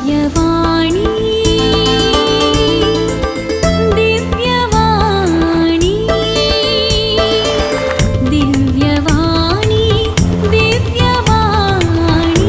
दिव्यवाणी, दिव्यवाणी, दिव्यवाणी, दिव्यवाणी.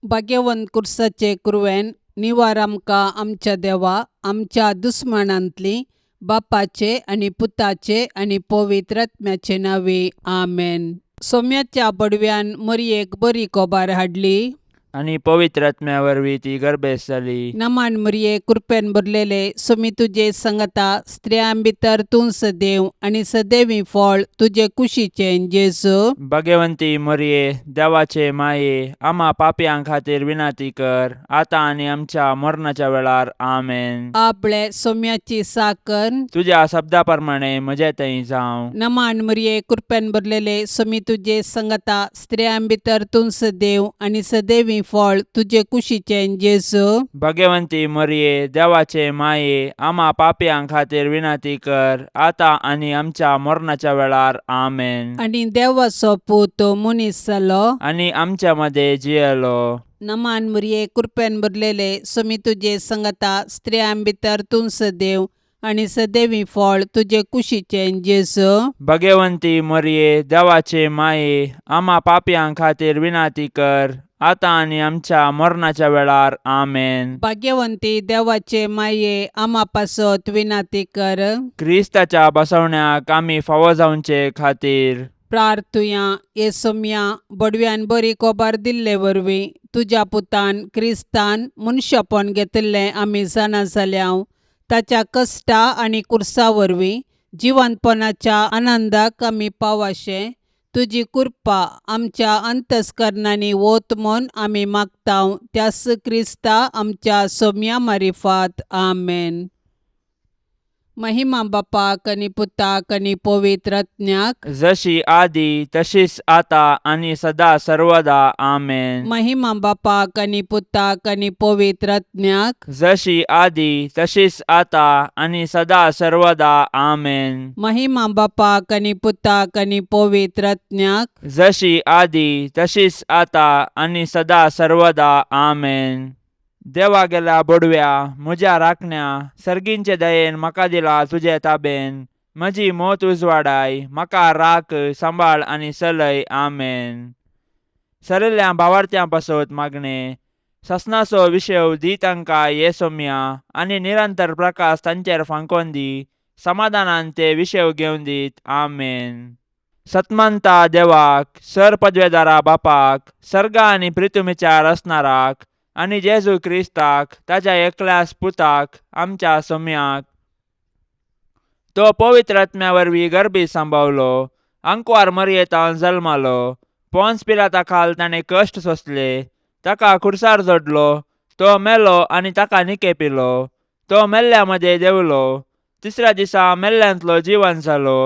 भाग्यवंत कुर्साचे कुरवेन निवार आमकां आमच्या देवा आमच्या दुस्मानांतली बापाचे आनी पुताचे आनी पवित्र आत्म्याचे नांवे, आमेन. सोम्याच्या बडव्यान मरयेक बरी कोबार हाडली. आनी पवित्र आत्म्या वरवीं ती गर्भेस्त जाली. नमान मरये, कृपेन भरलेले, सोमी तुजे संगता, स्त्रियां भितर तूं सदैव आनी सदैवी फळ तुजे कुशीचें जेजू. भगवंती मरये, देवाचे माये, आमा पापयां खातीर विनंती कर, आतां आनी आमच्या मरणाच्या वेळार. आमेन. आपले सोम्याची साकर. तुज्या शब्दा प्रमाणे म्हजे थंय जावं. नमान मरये, कृपेन भरलेले, सोमी तुजे संगता, स्त्रियां भितर तूं सदैव आनी सदैवी फळ तुजे कुशीचें जेजू. भगवंती मरये, देवाचे माये, आमा पापयां खातीर विनंती कर, आतां आनी आमच्या मरणाच्या वेळार. आमेन. आनी देवाचो पूत मनीस जालो. आनी आमच्या मदें जियेलो. नमान मरये, कृपेन भरलेले, सोमी तुजे संगता, स्त्रियां भितर तूं सदैव आनी सदैवी फळ तुजे कुशीचें जेजू. भगवंती मरये, देवाचे माये, आमा पापयां खातीर विनंती कर, आतां आनी आमच्या मरणाच्या वेळार. आमेन. भाग्यवंती देवाचे माये, आमा पासत विनंती कर. क्रिस्ताच्या बसवण्याक आमी फावो जावचे खातीर. प्रार्थुया. ये सोम्या, बडव्यान बरी कोबार दिल्ले वरवीं तुज्या पुतान क्रिस्तान मनशापण घेतिल्लें आमी जाणा जाल्या. ताच्या कश्टा आनी कुर्सा वरवीं जिवंतपणाच्या आनंदाक आमी पावाशें तुजी कृपा आमच्या अंतस्करणांनी वत म्हूण आमी मागता, त्यास क्रिस्ता आमच्या सोम्या मारिफात. आमेन. महिमा बापाक आनी पुताक आनी पवित्र आत्म्याक. जशी आदी तशीच आता आनी सदा सर्वदा. आमेन. महिमा बापाक आनी पुताक आनी पवित्र आत्म्याक. जशी आदी तशीच आता आनी सदा सर्वदा. आमेन. महिमा बापाक आनी पुताक आनी पवित्र आत्म्याक. जशी आदी तशीच आता आनी सदा सर्वदा. आमेन. देवा गेल्या बडव्या, म्हज्या राखण्या, सर्गींचे दयेन म्हाका दिला तुजे ताबेन. म्हजी मोत उजवाडाय, म्हाका राख, सांबाळ आनी चलय. आमेन. सरिल्ल्या भावार्थ्यां पासत मागणें. ससनाचो विशेव दी तांकां ये सोम्या, आनी निरंतर प्रकाश तांचेर फांकोन दी. समाधानान ते विशेव घेवन दीत. आमेन. सतमंता देवाक, सर पदवेदारा बापाक, सर्गा आनी प्रितुमीच्या रचणाराक, आनी जेजू क्रिस्ताक, ताच्या एकल्याच पुताक, आमच्या सोम्याक, तो पवित्र आत्म्या वरवीं गर्भी सांबावलो, आंकवार मरयेतान जल्मालो, पोन्स पिलाता खाल ताणें कश्ट सोंसले, ताका खुर्सार जोडलो, तो मेलो आनी ताका निकेपिलो, तो मेल्ल्या मदें देंवलो, तिसऱ्या दिसा मेल्ल्यांतलो जिवन जालो,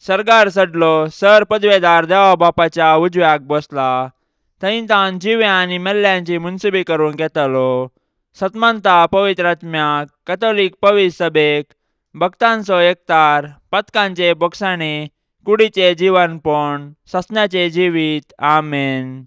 सर्गार चडलो, सर पदवेदार देवा बापाच्या उजव्याक बसला, थंय तावन जिव्या आनी मेल्ल्यांची मुनसुबी करूंक येतालो. सतमंता पवित्र आत्म्याक, कथोलीक पवित्र सभेक, भक्तांचो एकतार, पथकांचे बोगसाणे, कुडीचे जिवनपण, ससण्याचे जिवीत. आमेन.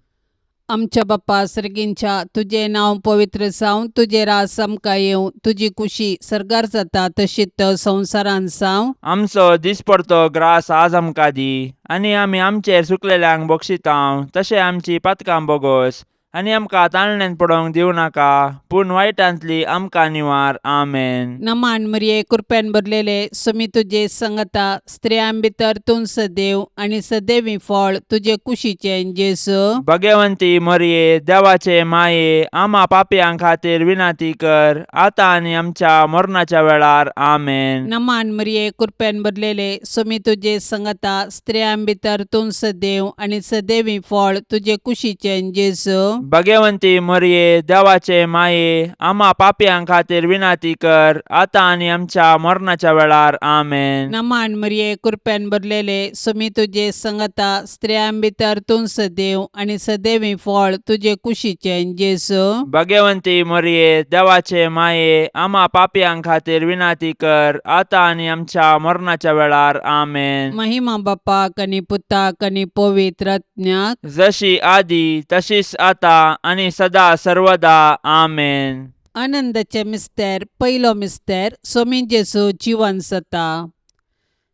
आमच्या बाप्पा सर्गींच्या, तुजें नांव पवित्र जावं, तुजें राज आमकां येवं, तुजी कुशी सर्गार जाता तशीच संवसारांत जावं. आमचो दिसपडतो ग्रास आज आमकां दी, आनी आमी आमचेर चुकलेल्यांक बक्षितांव तशें आमची पातकां बोगोस, आनी आमकां ताळण्यांत पडोवंक दिवं नाका, पूण वायटांतली आमकां निवार. आमेन. नमान मरिये, कृपेन भरलेले, सुमी तुजे संगता, स्त्रियां भितर तूं सदैव आनी सदैवी फळ तुजे कुशीचें जेजू. भगवंती मरिये, देवाचे माये, आमा पापयां खातीर विनंती कर, आतां आनी आमच्या मरणाच्या वेळार. आमेन. नमान मरिये, कृपेन भरलेले, सुमी तुजे संगता, स्त्रियां भितर तूं सदैव आनी सदैवी फळ तुजे कुशीचें जेजू. भगवंती मरिये, देवाचे माये, आमा पापयां खातीर विनंती कर, आतां आनी आमच्या मरणाच्या वेळार. आमेन. नमान मरिये, कृपेन भरलेले, सुमी तुजे संगता, स्त्रियां भितर तूं सदैव आनी सदैवी फळ तुजे कुशीचें जेजू. भगवंती मरिये, देवाचे माये, आमा पापयां खातीर विनंती कर, आतां आनी आमच्या मरणाच्या वेळार. आमेन. महिमा बापाक आनी पुताक आनी पवित्र आत्म्याक. जशी आदी तशीच आता आतां आनी सदा सर्वदा. आमेन. आनंदाचे मिस्तेर. पयलो मिस्तेर, सोमी जेजू जिवन जाता.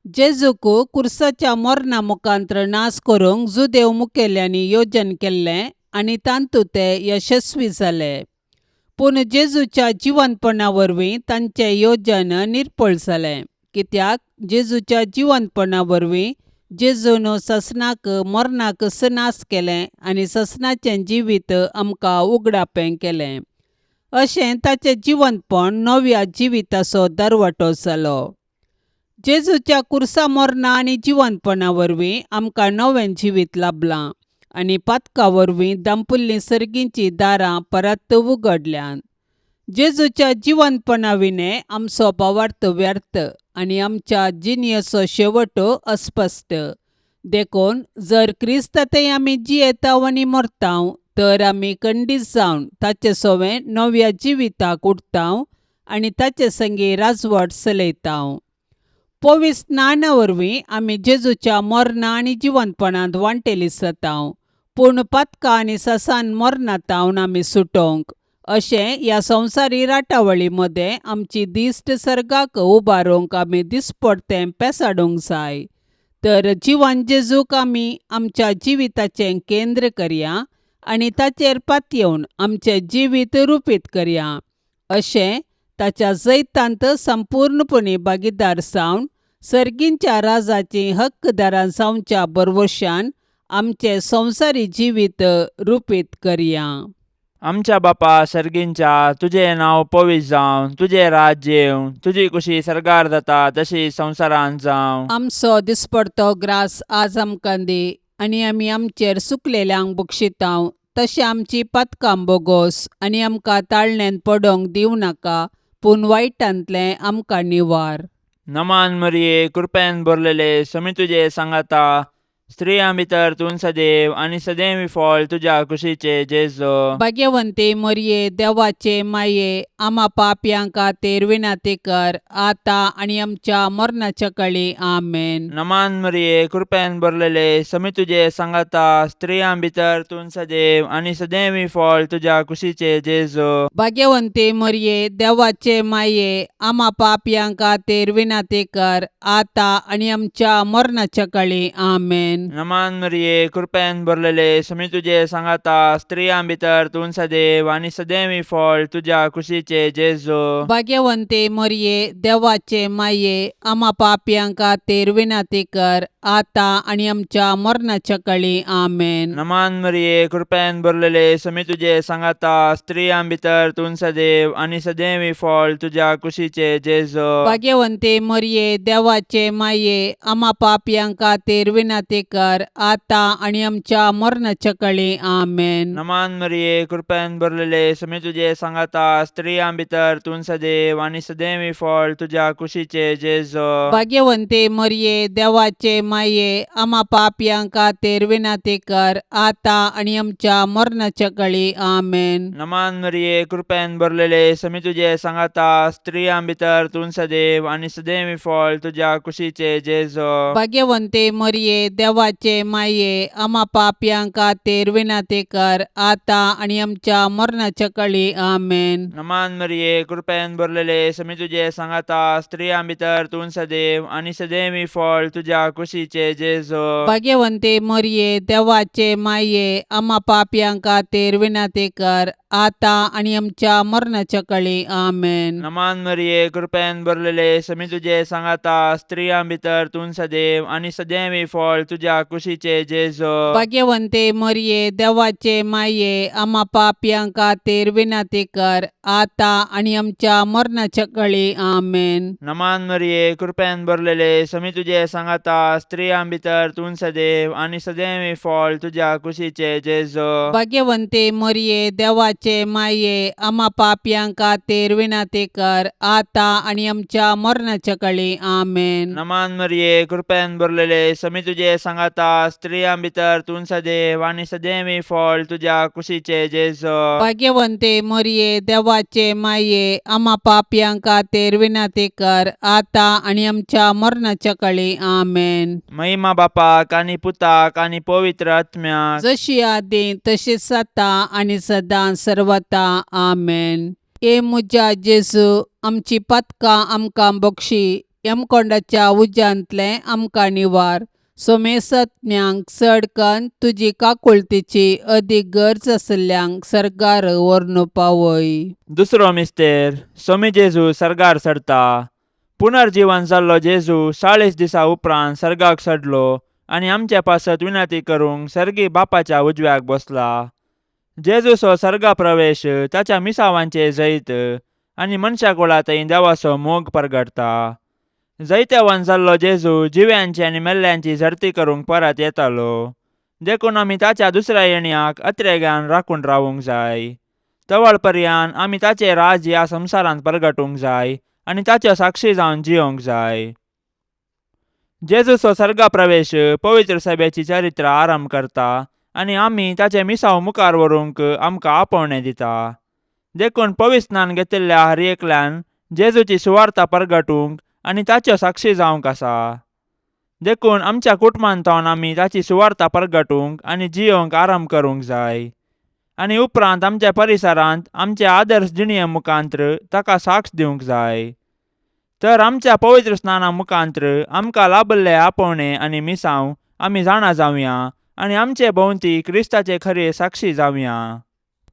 जेजूक कुर्साच्या मरणा मुखांत्र नाश करूंक जुदेव मुखेल्यांनी योजन केल्लें आनी तातूंत ते यशस्वी जाले. पूण जेजूच्या जिवनपणा वरवीं तांचें योजन निर्फळ जालें, कित्याक जेजूच्या जिवनपणा वरवीं जेजून ससनाक मरणाक नाश केलें आनी ससनाचें जिवीत आमकां उगडापें केलें. अशें ताचें जिवनपण नव्या जिविताचो दरवटो जालो. जेजूच्या कुर्सा मरणा आनी जिवनपणा वरवीं आमकां नवें जिवीत लाबलां आनी पातका वरवीं दांपुल्लीं सर्गींचीं दारां परत उगडल्यांत. जेजूच्या जिवनपणा विणें आमचो भावार्थ व्यर्थ आनी आमच्या जिणेचो शेवट अस्पश्ट. देखून जर क्रिस्तांतय आमी जियेताव आनी मरताव तर आमी खंडीत जावन ताचे सवें नव्या जिविताक उठताव आनी ताचे संगी राजवट चलयताव. पवित्र स्नाना वरवीं आमी जेजूच्या मरणा आनी जिवनपणांत वांटेली जाताव. पूण पातकां आनी ससान मरणांत आमी सुटोवंक अशें ह्या संवसारी राटावळी मदें आमची दिश्ट सर्गाक उबारूंक आमी दिसपडतें पेसाडूंक जाय. तर जिवन जेजूक आमी आमच्या जिविताचें केंद्र करया आनी ताचेर पातयेवन आमचें जिवीत रुपीत करया. अशें ताच्या जैतांत संपूर्णपणी भागीदार जावन सर्गींच्या राजाचीं हक्कदारां जावच्या भरवशान आमचें संवसारी जिवीत रुपीत करया. आमच्या बापा सर्गींच्या, तुजें नांव पवित्र जावं, तुजें राज्य येवं, तुजी कुशी सर्गार जाता तशी संवसारांत जावं. आमचो दिसपडतो ग्रास आज आमकां दी आनी आमी आमचेर सुकलेल्यांक बक्षितांव तशें आमची पातकां बोगोस आनी आमकां ताळण्यान पडोवंक दिवं नाका, पूण वायटांतलें आमकां निवार. नमान मरिये, कृपेन भरलेले, समी तुजे सांगाता, स्त्रियां भितर तूं सदैव आनी सदैव फळ तुज्या कुशीचे जेजो. भाग्यवंती मरिये, देवाचे माये, आमा पापयां खातीर विनंती कर, आतां आनी आमच्या मरणाच्या कळी. आमेन. नमान मरिये, कृपेन भरलेले, समी तुजे सांगाता, स्त्रियां भितर तूं सदैव आनी सदैव फळ तुज्या कुशीचे जेजो. भाग्यवंती मरिये, देवाचे माये, आमा पापयां खातीर विनंती कर, आतां आनी आमच्या मरणाच्या कळी. आमेन. नमान मरिये, कृपेन भरलेले, समी तुजे सांगाता, स्त्रियां भितर तूं सदैव आनी सदैव फळ तुज्या कुशीचे जेजो. भाग्यवंती मरिये, देवाचे माये, आमा पापयां खातीर विनंती कर, आतां आनी आमच्या मरणाच्या कळी. आमेन. नमान मरिये, कृपेन भरलेले, समी तुजे सांगाता, स्त्रियां भितर तूं सदैव आनी सदैव फळ तुज्या कुशीचे जेजो. भाग्यवंती मरिये, देवाचे माये, आमा पापयां खातीर विनंती कर, आतां आनी आमच्या मरणाच्या कळी. आमेन. नमान मरिये, कृपेन भरलेले, समी तुजे सांगाता, स्त्रियां भितर तूं सदैव आनी सदैव फळ तुज्या कुशीचे जेजो. भाग्यवंती मरिये, देवाचे माये, आमा पापयां खातीर विनंती कर, आतां आनी आमच्या मरणाच्या कळी. आमेन. नमान मरिये, कृपेन भरलेले, समी तुजे सांगाता, स्त्रियां भितर तूं सदैव आनी सदैव फळ तुज्या कुशीचे जेजो. भाग्यवंती मरिये, देवाचे माये, आमा पापयां खातीर विनंती कर, आतां आनी आमच्या मरणाच्या कळी. आमेन. नमान मरिये, कृपेन भरलेले, समी तुजे सांगाता, स्त्रियां भितर तूं सदैव आनी सदैव फळ तुज्या कुशीचे जेजो. भाग्यवंती मरिये, देवाचे माये, आमा पापयां खातीर विनंती कर, आतां आनी आमच्या मरणाच्या कळी. आमेन. नमान मरिये, कृपेन भरलेले, समी तुजे सांगाता, स्त्रियां भितर तूं सदैव आनी सदैव फळ तुज्या कुशीचे जेजो. भाग्यवंती मरिये, देवाचे माये, आमा पापयां खातीर विनंती कर, आतां आनी आमच्या मरणाच्या कळी. आमेन. नमान मरिये, कृपेन भरलेले, समी तुजे सांगाता, स्त्रियां भितर तूं सदैव आनी सदैव फळ तुज्या कुशीचे जेजो. भाग्यवंती मरिये, देवाचे देवाचे माये आमा पापयां खातीर विनंती कर आतां आनी आमच्या मरणाच्या कळी. आमेन. नमान मरिये, कृपेन भरलेले, समी तुजे सांगाता, स्त्रियां भितर तूं सदैव आनी सदैवी फळ तुज्या कुशीचे जेजो. भाग्यवंते मरिये, देवाचे माये, आमा पापयां खातीर विनंती कर आतां आनी आमच्या मरणाच्या कळी. आमेन. महिमा बापाक आनी पुताक आनी पवित्र आत्म्याक. जशी आदी तशीच आतां आनी सदां सर्वता. आमेन. ए म्हज्या जेजू, आमची पातकां आमकां बक्षी, यमकोंडाच्या उज्यांतलें आमकां निवार, सोमेसत्म्यांक चड कन्न तुजी काकुळतीची अदीक गरज आशिल्ल्यांक सर्गार व्हरून पावय. दुसरो मिस्तेर, सोमी जेजू सर्गार चडता. पुनर्जीवन जाल्लो जेजू 40 दिसा उपरांत सर्गाक चडलो आनी आमचे पासत विनंती करूंक सर्गी बापाच्या उजव्याक बसला. जेजूचो सर्गा प्रवेश ताच्या मिसावांचे जैत आनी मनशा कुळा थंय देवाचो मोग परगटता. जैतेवान जाल्लो जेजू जिव्यांची आनी मेल्ल्यांची झडती करूंक परत येतालो, देखून आमी ताच्या दुसऱ्या येण्याक अत्रेगान राखून रावूंक जाय. तवळ पर्यान आमी ताचें राज ह्या संवसारांत परगटूंक जाय आनी ताच्यो साक्षी जावन जियोंक जाय. जेजूचो सर्गा प्रवेश पवित्र सभेची चरित्र आरंभ करता आनी आमी ताचें मिसांव मुखार व्हरूंक आमकां आपोवणें दिता. देखून पवित्र स्नान घेतिल्ल्या हर एकल्यान जेजूची सुवार्ता परगटूंक आनी ताच्यो साक्षी जावंक आसा. देखून आमच्या कुटुंबांत आमी ताची सुवार्ता परगटूंक आनी जियोंक आरंभ करूंक जाय आनी उपरांत आमच्या परिसरांत आमचे आदर्श जिणये मुखांत्र ताका साक्ष दिवंक जाय. तर आमच्या पवित्र स्नाना मुखांत्र आमकां लाभल्ले आपोवणें आनी मिसांव आमी जाणा जावया आनी आमचे भोंवती क्रिस्ताचे खरे साक्षी जावया.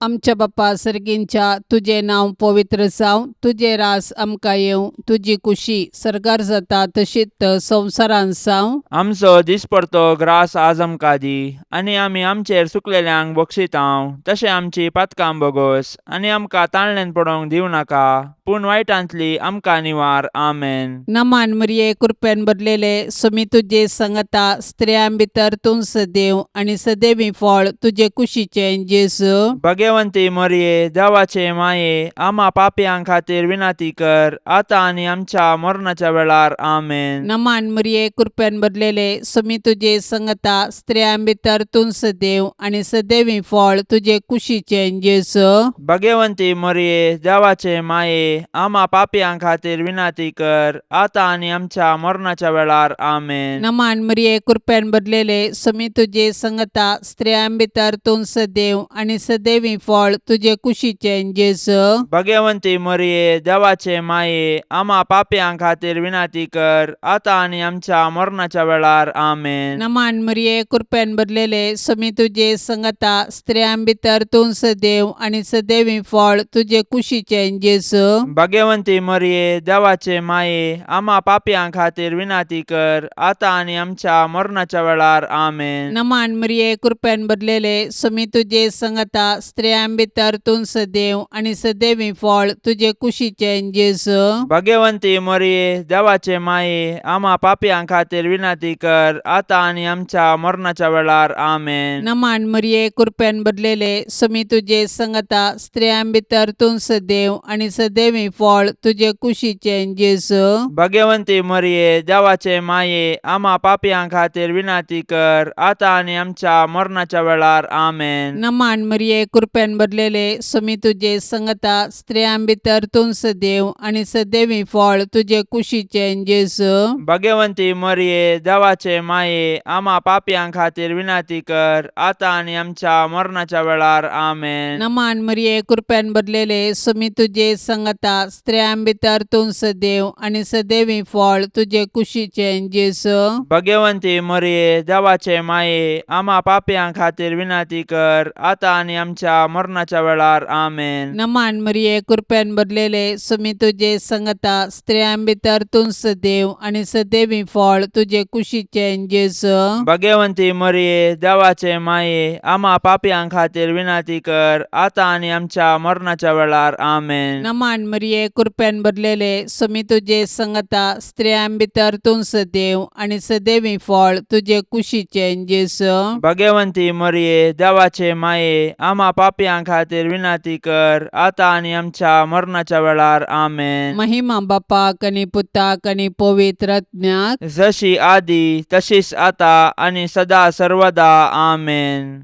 आमच्या बापा सर्गींच्या, तुजें नांव पवित्र जावं, तुजें रास आमकां येवं, तुजी कुशी सर्गार जाता तशीच संवसारांत जावं. आमचो दिसपडतो ग्रास आज आमकां दी आनी आमी आमचेर सुकलेल्यांक बक्षितांव तशें आमची पातकां बोगोस आनी आमकां ताळणेन पडोवंक दिवं नाका, पूण वायटांतली आमकां निवार. आमेन. नमान मरिये, कृपेन भरलेले, सुमी तुजे संगता, स्त्रियां भितर तूं सदैव आनी सदैवी फळ तुजे कुशीचें जेजू. भगवंती मरिये, देवाचे माये, आमा पापयां खातीर विनंती कर आतां आनी आमच्या मरणाच्या वेळार. आमेन. नमान मरिये, कृपेन भरलेले, सुमी तुजे संगता, स्त्रियां भितर तूं सदैव आनी सदैवी फळ तुजे कुशीचें जेजू. भगवंती मरिये, देवाचे माये, आमा पापयां खातीर विनंती कर आतां आनी आमच्या मरणाच्या वेळार. आमेन. नमान मरिये, कृपेन भरलेले, सुमी तुजे संगता, स्त्रियां भितर तूं सदैव आनी सदैवी फळ तुजे कुशीचें जेजू. भगवंती मरिये, देवाचे माये, आमा पापयां खातीर विनंती कर आतां आनी आमच्या मरणाच्या वेळार. आमेन. नमान मरिये, कृपेन भरलेले, सुमी तुजे संगता, स्त्रियां भितर तूं सदैव आनी सदैवी फळ तुजे कुशीचें जेजू. भगवंती मरिये, देवाचे माये, आमा पापयां खातीर विनंती कर आतां आनी आमच्या मरणाच्या वेळार. आमेन. नमान मरिये, कृपेन भरलेले, सुमी तुजे संगता, स्त्रियां भितर तूं सदैव आनी सदैवी फळ तुजे कुशीचें जेजू. भगवंती मरिये, देवाचे माये, आमा पापयां खातीर विनंती कर आतां आनी आमच्या मरणाच्या वेळार. आमेन. नमान मरिये, कृपेन भरलेले, सुमी तुजे संगता, स्त्रियां भितर तूं सदैव आनी सदैवी फळ तुजे कुशीचें जेजू. भगवंती मरिये, देवाचे माये, आमा पापयां खातीर विनंती कर आतां आनी आमच्या मरणाच्या वेळार. आमेन. नमान मरिये, कृपेन भरलेले, सुमी तुजे संगता, स्त्रियां भितर तूं सदैव आनी सदैवी फळ तुजे कुशीचें जेजू. भगवंती मरिये, देवाचे माये, आमा पापयां खातीर विनंती कर आतां आनी आमच्या मरणाच्या वेळार. आमेन. नमान मरिये, कृपेन भरलेले, सुमी तुजे संगता, स्त्रियां भितर तूं सदैव आनी सदैवी फळ तुजे कुशीचें जेजू. भगवंती मरिये, देवाचे माये, आमा पापयां खातीर विनंती कर आतां आनी आमच्या मरणाच्या वेळार. आमेन. नमान मरिये, कृपेन भरलेले, सुमी तुजे संगता, स्त्रियां भितर तूं सदैव आनी सदैवी फळ तुजे कुशीचें जेजू. भगवंती मरिये, देवाचे माये, आमा पापयां खातीर विनंती कर आतां आनी आमच्या मरणाच्या वेळार. आमेन. नमान मरिये, कृपेन भरलेले, सुमी तुजे संगता, स्त्रियां भितर तूं सदैव आनी सदैवी फळ तुजे कुशीचें जेजू. भगवंती मरिये, देवाचे माये, आमा पापयां पापयां खातीर विनंती कर आतां आनी आमच्या मरणाच्या वेळार. आमेन. महिमा बापाक आनी पुताक आनी पवित्र आत्म्याक. जशी आदी तशीच आता आनी सदा सर्वदा. आमेन.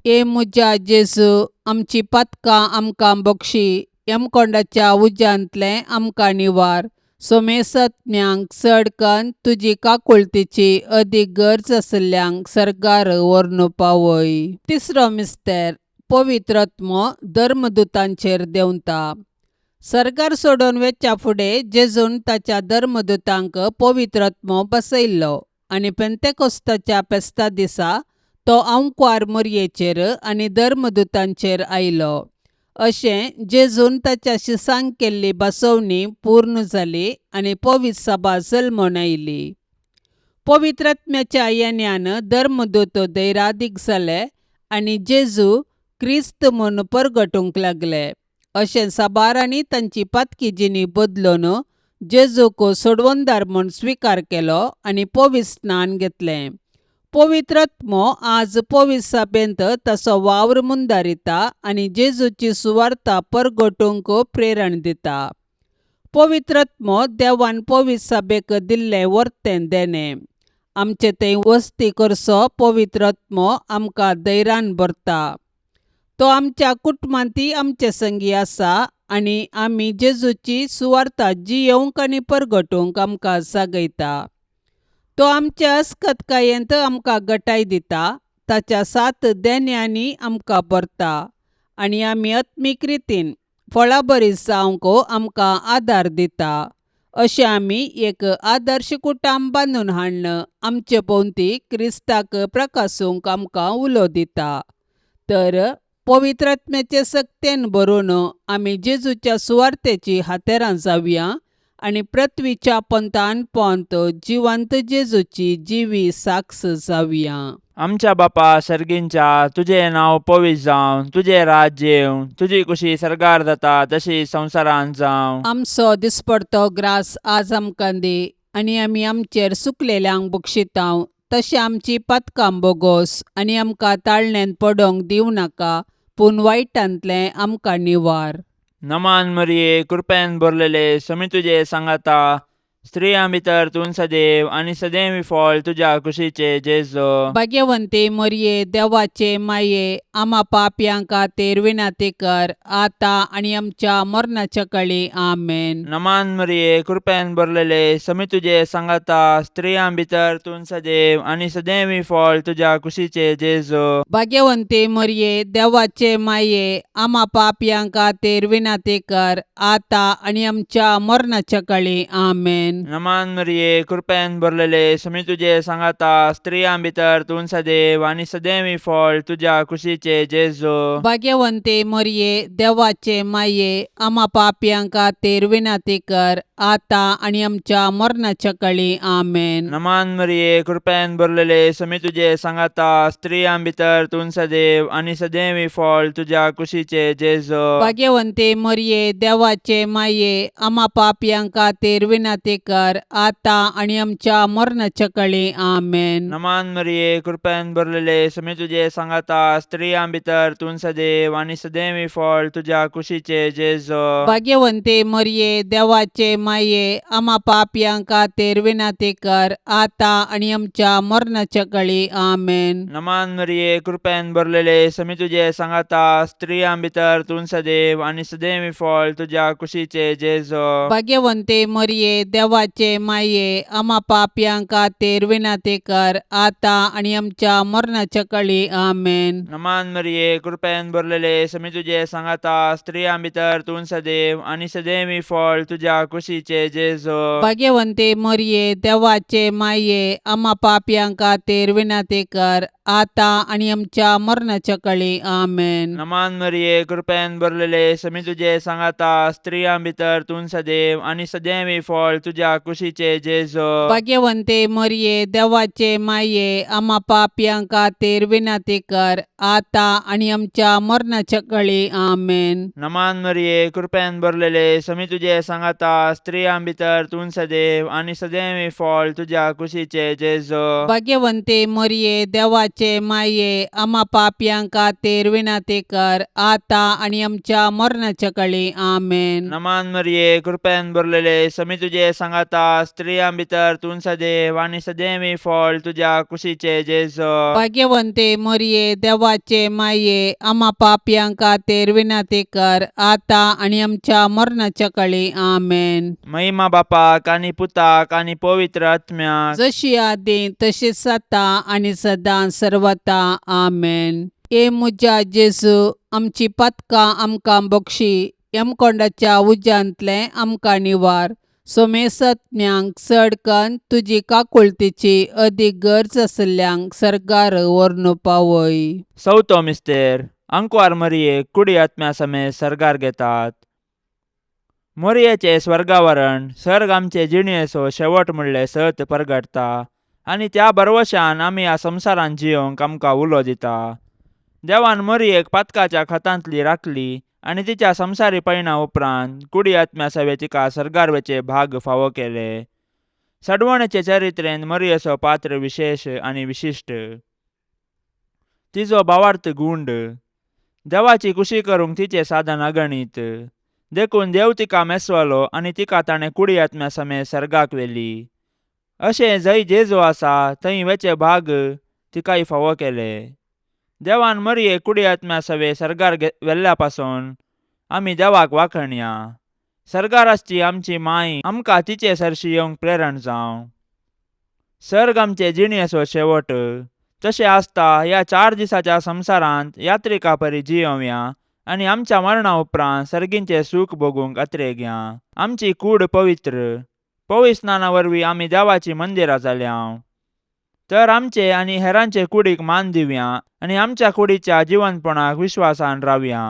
ए म्हज्या जेजू, आमची पातकां आमकां बक्षी, यमकोंडाच्या उज्यांतलें आमकां निवार, सोमेसत्म्यांक चड कन्न तुजी काकुळतीची अदीक गरज आशिल्ल्यांक सर्गार व्हरून पावय. तिसरो मिस्तेर, पवित्र आत्मो धर्मदुतांचेर देंवता. सर्गार सोडून वेच्या फुडें जेजून ताच्या धर्मदुतांक पवित्र आत्मो बसयल्लो आनी पेंतेकोस्ताच्या फेस्ता दिसा तो आंकवार मोरयेचेर आनी धर्मदुतांचेर आयलो. अशें जेजून ताच्या शिसांक केल्ली बसवणी पूर्ण जाली आनी पवित्र सभा जल्मून आयली. पवित्र आत्म्याच्या येण्यान धर्मदूत धैरादीक जाले आनी जेजू क्रिस्त म्हूण परगटूंक लागले. अशें साबारांनी तांची पातकी जिणी बदलून जेजूक सोडवणदार म्हूण स्विकार केलो आनी पवित्र स्नान घेतलें. पवित्र आत्मो आज पवित्र सभेंत ताचो वावर मुंदारिता आनी जेजूची सुवार्ता परगटूंक प्रेरण दिता. पवित्र आत्मो देवान पवित्र सभेक दिल्लें वर्तें देणें. आमचे थंय वस्ती करचो पवित्र आत्मो आमकां धैर्यान भरता. तो आमच्या कुटुंबांतय आमचे संगी आसा आनी आमी जेजूची सुवार्ता जियेवंक आनी परगटूंक आमकां जागयता. तो आमच्या अस्कतकायेंत आमकां गटाय दिता, ताच्या सात देण्यांनी आमकां भरता आनी आमी आत्मीक रितीन फळाबरी जावंक आमकां आदार दिता. अशें आमी एक आदर्श कुटुंब बांदून हाडून आमचे भोंवती क्रिस्ताक प्रकासूंक आमकां उलो दिता. तर पवित्र आत्म्याचे सक्तेन भरून आमी जेजूच्या सुवार्तेची हातेरां जावया आनी पृथ्वीच्या पंथान पोंत जिवंत जेजूची जिवी साक्ष जावया. आमच्या बापा सर्गींच्या, तुजें नांव पवित्र जावं, तुजें राज्य येवं, तुजी कुशी सर्गार जाता तशी संवसारांत जावं. आमचो दिसपडतो ग्रास आज आमकां दी आनी आमी आमचेर सुकलेल्यांक बक्षितांव तशें आमची पातकां बोगोस आनी आमकां ताळण्यांत पडोंक दिवं नाका, पूण वायटांतलें आमकां निवार. नमान मरिये, कृपेन भरलेले, समी तुजे सांगाता, स्त्रियां भितर तूं सदैव आनी सदैव फळ तुज्या कुशीचे जेजू. भाग्यवंती मोरये, देवाचे माये, आमा पापयां खातीर विनंती कर आतां आनी आमच्या मरणाच्या कळी. आमेन. नमान मरिये, कृपेन भरलेले, समी तुजे सांगाता, स्त्रियां भितर तूं सदैव आनी सदैव फळ तुज्या कुशीचे जेजू. भाग्यवंती मोरये, देवाचे माये, आमा पापयां खातीर विनंती कर आतां आनी आमच्या मरणाच्या कळी. आमेन. नमान मरिये, कृपेन भरलेले, समी तुजे सांगाता, स्त्रियां भितर तूं सदैव आनी सदैव फळ तुज्या कुशीचे जेजू. भाग्यवंती मोरये, देवाचे माये, आमा पापयां खातीर विनंती कर आतां आनी आमच्या मरणाच्या कळी. आमेन. नमान मरिये, कृपेन भरलेले, समी तुजे सांगाता, स्त्रियां भितर तूं सदैव आनी सदैव फळ तुज्या कुशीचे जेजू. भाग्यवंती मोरये, देवाचे माये, आमा पापयां खातीर विनंती कर आतां आनी आमच्या मरणाच्या कळी. आमेन. नमान मरिये, कृपेन भरलेले, समी तुजे सांगाता, स्त्रियां भितर तूं सदैव आनी सदैव फळ तुज्या कुशीचे जेजू. भाग्यवंती मोरये, देवाचे माये, आमा पापयां खातीर विनंती कर आतां आनी आमच्या मरणाच्या कळी. आमेन. नमान मरिये, कृपेन भरलेले, समी तुजे सांगाता, स्त्रियां भितर तूं सदैव आनी सदैव फळ तुज्या कुशीचे जेजू. भाग्यवंती मोरये, देवाचे माये, आमा पापयां खातीर विनंती कर आतां आनी आमच्या मरणाच्या कळी. आमेन. नमान मरिये, कृपेन भरलेले, समी तुजे सांगाता, स्त्रियां भितर तूं सदैव आनी सदैव फळ तुज्या कुशीचे जेजू. भाग्यवंती मोरये, देवाचे माये, आमा पापयां खातीर विनंती कर आतां आनी आमच्या मरणाच्या कळी. आमेन. नमान मरिये, कृपेन भरलेले, समी तुजे सांगाता, स्त्रियां भितर तूं सदैव आनी सदैव फळ तुज्या तुज्या कुशीचे जेजो. भाग्यवंते मरिये, देवाचे माये, आमा पापयां खातीर विनंती कर, आतां आनी आमच्या मरणाच्या कळी. आमेन. नमान मरिये, कृपेन भरलेले, समी तुजे सांगाता, स्त्रियां भितर तूं सदैव आनी सदैव फळ तुज्या कुशीचे जेजो. भाग्यवंते मरिये, देवाचे माये, आमा पापयां खातीर विनंती कर, आतां आनी आमच्या मरणाच्या कळी. आमेन. नमान मरिये, कृपेन भरलेले, समी तुजे सांगाता, स्त्रियां भितर तूं सदैव आनी सदैव फळ तुज्या कुशीचे जेजो. भाग्यवंते मरिये, देवाचे माये, आमा पापयां खातीर विनंती कर, आतां आनी आमच्या मरणाच्या कळी. आमेन. महिमा बापाक आनी पुताक आनी पवित्र आत्म्याक. जशी आदी तशीच आतां आनी सदां सर्वता. आमेन. हे म्हज्या जेजू, आमची पातकां आमकां बक्षी, यमकोंडाच्या उज्यांतलें आमकां निवार, सोमेसत्म्यांक चड कन्न तुजी काकुळतीची अदीक गरज आशिल्ल्यांक सर्गार व्हरून पावय. चवथो मिस्तेर. आंकवार मरियेक कुडी आत्म्या समेत सर्गार घेतात. मोरयेचें स्वर्गावरण सर्ग आमचे जिणेचो शेवट म्हणलें सत परगटता आनी त्या भरवशान आमी ह्या संवसारांत जियोंक आमकां उलो दिता. देवान मोरयेक पातकाच्या खतांतली राखली आनी तिच्या संवसारी पयणा उपरांत कुडी आत्म्या सवे तिका सर्गार वचे भाग फावो केले. सडवणेचे चरित्रेन मोरयेचो पात्र विशेश आनी विशिश्ट. तिजो भावार्थ गुंड. देवाची कुशी करूंक तिचें साधन अगणीत. देखून देव तिका मेसवलो आनी तिका ताणें कुडी आत्म्या समेत सर्गाक व्हेली. अशें जंय जेजू आसा थंय वेचे भाग तिकाय फावो केले. देवान मरियेक कुडी आत्म्या सवे सर्गार व्हेल्ल्या पासून आमी देवाक वाखणया. सर्गार आसची आमची माय आमकां तिचे सरशी येवंक प्रेरण जावं. सर्ग आमचे जिणेचो शेवट. तशें आसता ह्या 4 दिसाच्या संवसारांत यात्रिका परी जियोवया आनी आमच्या मरणा उपरांत सर्गींचें सूख भोगूंक अत्रेगया. आमची कूड पवित्र. पवित्र स्नाना वरवीं आमी देवाचीं मंदिरां जाल्या. तर आमचे आनी हेरांचे कुडीक मान दिवया आनी आमच्या कुडीच्या जिवनपणाक विश्वासान रावया.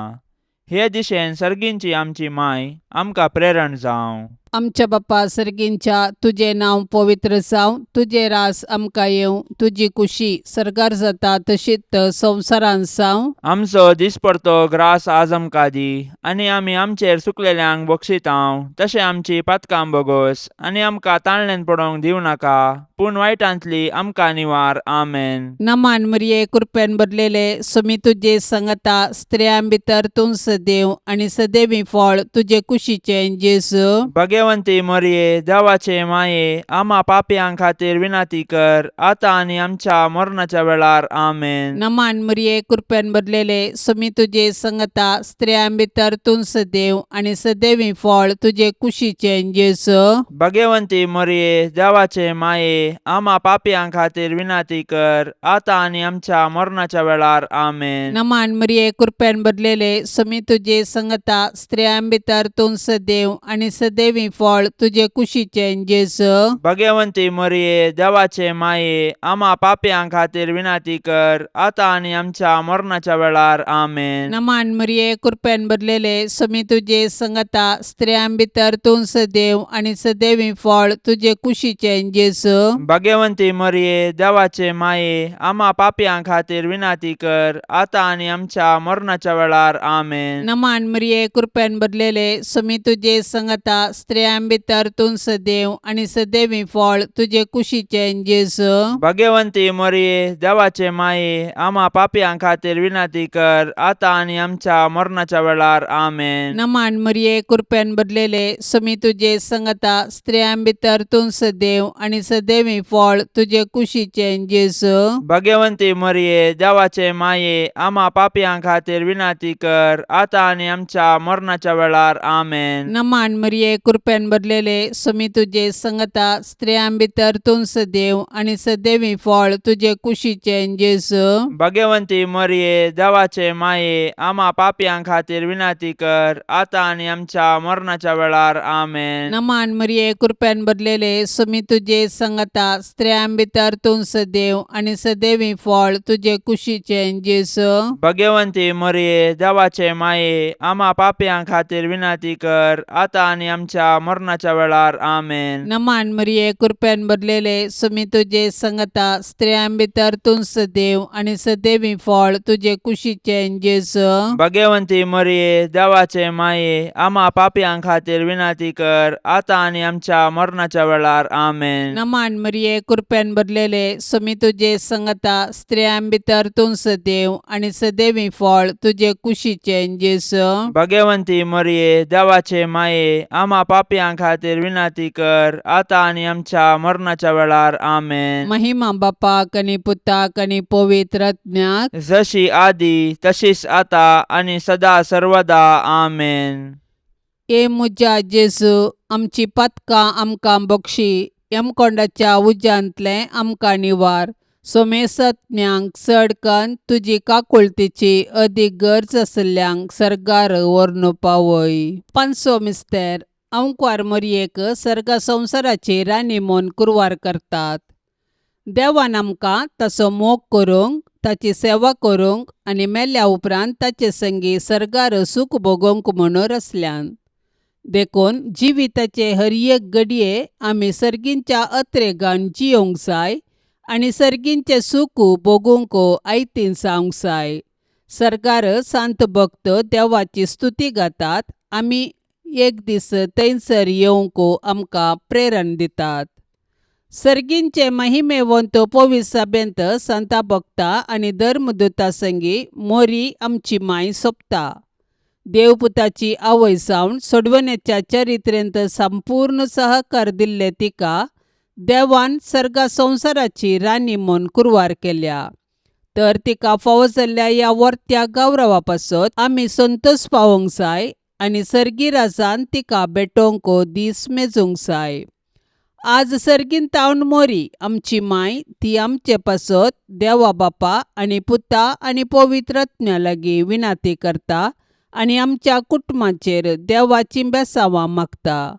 हे दिशेन सर्गींची आमची माय आमकां प्रेरण जावं. आमच्या बापा सर्गींच्या, तुजें नांव पवित्र जावं, तुजें रास आमकां येवं, तुजी कुशी सर्गार जाता तशीच संवसारांत जावं. आमचो दिसपडतो ग्रास आज आमकां दी आनी आमी आमचेर चुकलेल्यांक बक्षितांव तशें आमची पातकां बोगोस आनी आमकां ताणल्यान पडोवंक दिवं नाका, पूण वायटांतली आमकां निवार. आमेन. नमान मरिये, कृपेन भरलेले, सुमी तुजे संगता, स्त्रियां भितर तूं सदैव आनी सदैवी फळ तुजे कुशीचें जेजू. भगवंती मरिये, देवाचे माये, आमा पापयां खातीर विनंती कर, आतां आनी आमच्या मरणाच्या वेळार. आमेन. नमान मरिये, कृपेन भरलेले, सुमी तुजे संगता, स्त्रियां भितर तूं सदैव आनी सदैवी फळ तुजे कुशीचें जेजू. भगवंती मरिये, देवाचे माये, आमा पापयां खातीर विनंती कर, आतां आनी आमच्या मरणाच्या वेळार. आमेन. नमान मरिये, कृपेन भरलेले, सुमी तुजे संगता, स्त्रियां भितर तूं सदैव आनी सदैवी फळ तुजे कुशीचें जेजू. भगवंती मरिये, देवाचे माये, आमा पापयां खातीर विनंती कर, आतां आनी आमच्या मरणाच्या वेळार. आमेन. नमान मरिये, कृपेन भरलेले, सुमी तुजे संगता, स्त्रियां भितर तूं सदैव आनी सदैवी फळ तुजे कुशीचें जेजू. भगवंती मरिये, देवाचे माये, आमा पापयां खातीर विनंती कर, आतां आनी आमच्या मरणाच्या वेळार. आमेन. नमान मरिये, कृपेन भरलेले, सुमी तुजे संगता, स्त्रियां भितर तूं सदैव आनी सदैवी फळ तुजे कुशीचें जेजू. भगवंती मरिये, देवाचे माये, आमा पापयां खातीर विनंती कर, आतां आनी आमच्या मरणाच्या वेळार. आमेन. नमान मरिये, कृपेन भरलेले, सुमी तुजे संगता, स्त्रियां भितर तूं सदैव आनी सदैवी फळ तुजे कुशीचें जेजू. भगवंती मरिये, देवाचे माये, आमा पापयां खातीर विनंती कर, आतां आनी आमच्या मरणाच्या वेळार. आमेन. नमान मरिये, कृपेन भरलेले, सुमी तुजे संगता, स्त्रियां भितर तूं सदैव आनी सदैवी फळ तुजे कुशीचें जेजू. भगवंती मरिये, देवाचे माये, आमा पापयां खातीर विनंती कर, आतां आनी आमच्या मरणाच्या वेळार. आमेन. नमान मरिये, कृपेन भरलेले, सुमी तुजे संगता, स्त्रियां भितर तूं सदैव आनी सदैवी फळ तुजे कुशीचें जेजू. भगवंती मरिये, देवाचे माये, आमा पापयां खातीर विनंती कर, आतां आनी आमच्या आमच्या मरणाच्या वेळार. आमेन. नमान मरिये, कृपेन भरलेले, सुमी तुजे संगता, स्त्रियां भितर तूं सदैव आनी सदैवी फळ तुजे कुशीचें जेजू. भगवंती मरिये, देवाचे माये, आमा पापयां खातीर विनंती कर, आतां आनी आमच्या मरणाच्या वेळार. आमेन. नमान मरिये, कृपेन भरलेले, सुमी तुजे संगता, स्त्रियां भितर तूं सदैव आनी सदैवी फळ तुजे कुशीचें जेजू. भगवंती मरिये, देवाचे माये, आमा पापयां खातीर विनंती कर, आतां आनी आमच्या मरणाच्या वेळार. आमेन. महिमा बापाक आनी पुताक आनी पवित्र आत्म्याक. जशी आदी तशीच आता आनी सदा सर्वदा. आमेन. ए म्हज्या जेजू, आमची पातकां आमकां बक्षी, यमकोंडाच्या उज्यांतलें आमकां निवार, सोमेसत्म्यांक चड कन्न तुजी काकुळतीची अदीक गरज आशिल्ल्यांक सर्गार व्हरून पावय. पांचसो मिस्तेर. अंकवार मोरयेक सर्ग संवसाराची राणी म्हूण कुरवार करतात. देवान आमकां ताचो मोग करूंक, ताची सेवा करूंक आनी मेल्या उपरांत ताचे संगी सर्गार सूख भोगोवंक म्हणून रचल्यान. देखून जिविताचे हर एक घडये आमी सर्गींच्या अत्रेगान जियोंक जाय आनी सर्गींचें सूख भोगूंक आयतीन जावंक जाय. सर्गार सांत भक्त देवाची स्तुती गातात, आमी एक दीस थंयसर येवंक आमकां प्रेरण दितात. सर्गींचे महिमेवंत पवित्र सभेंत संता भक्ता आनी धर्मदूता संगी मोरी आमची माय सोंपता. देवपुताची आवय जावन सोडवण्याच्या चरित्रेंत संपूर्ण सहकार दिल्ले तिका देवान सर्गा संवसाराची राणी म्हूण कुरवार केल्या. तर तिका फावो जाल्ल्या ह्या वर्त्या गौरवा पासत आमी संतोश पावोवंक जाय आनी सर्गी राजान तिका भेटोवंक दीस मेजूंक जाय. आज सर्गीन तावन मोरी आमची माय ती आमचे पासत देवा बापा आनी पुता आनी पवित्र आत्म्या लागीं विनाती करता आनी आमच्या कुटुंबाचेर देवाची बेसांवां मागता.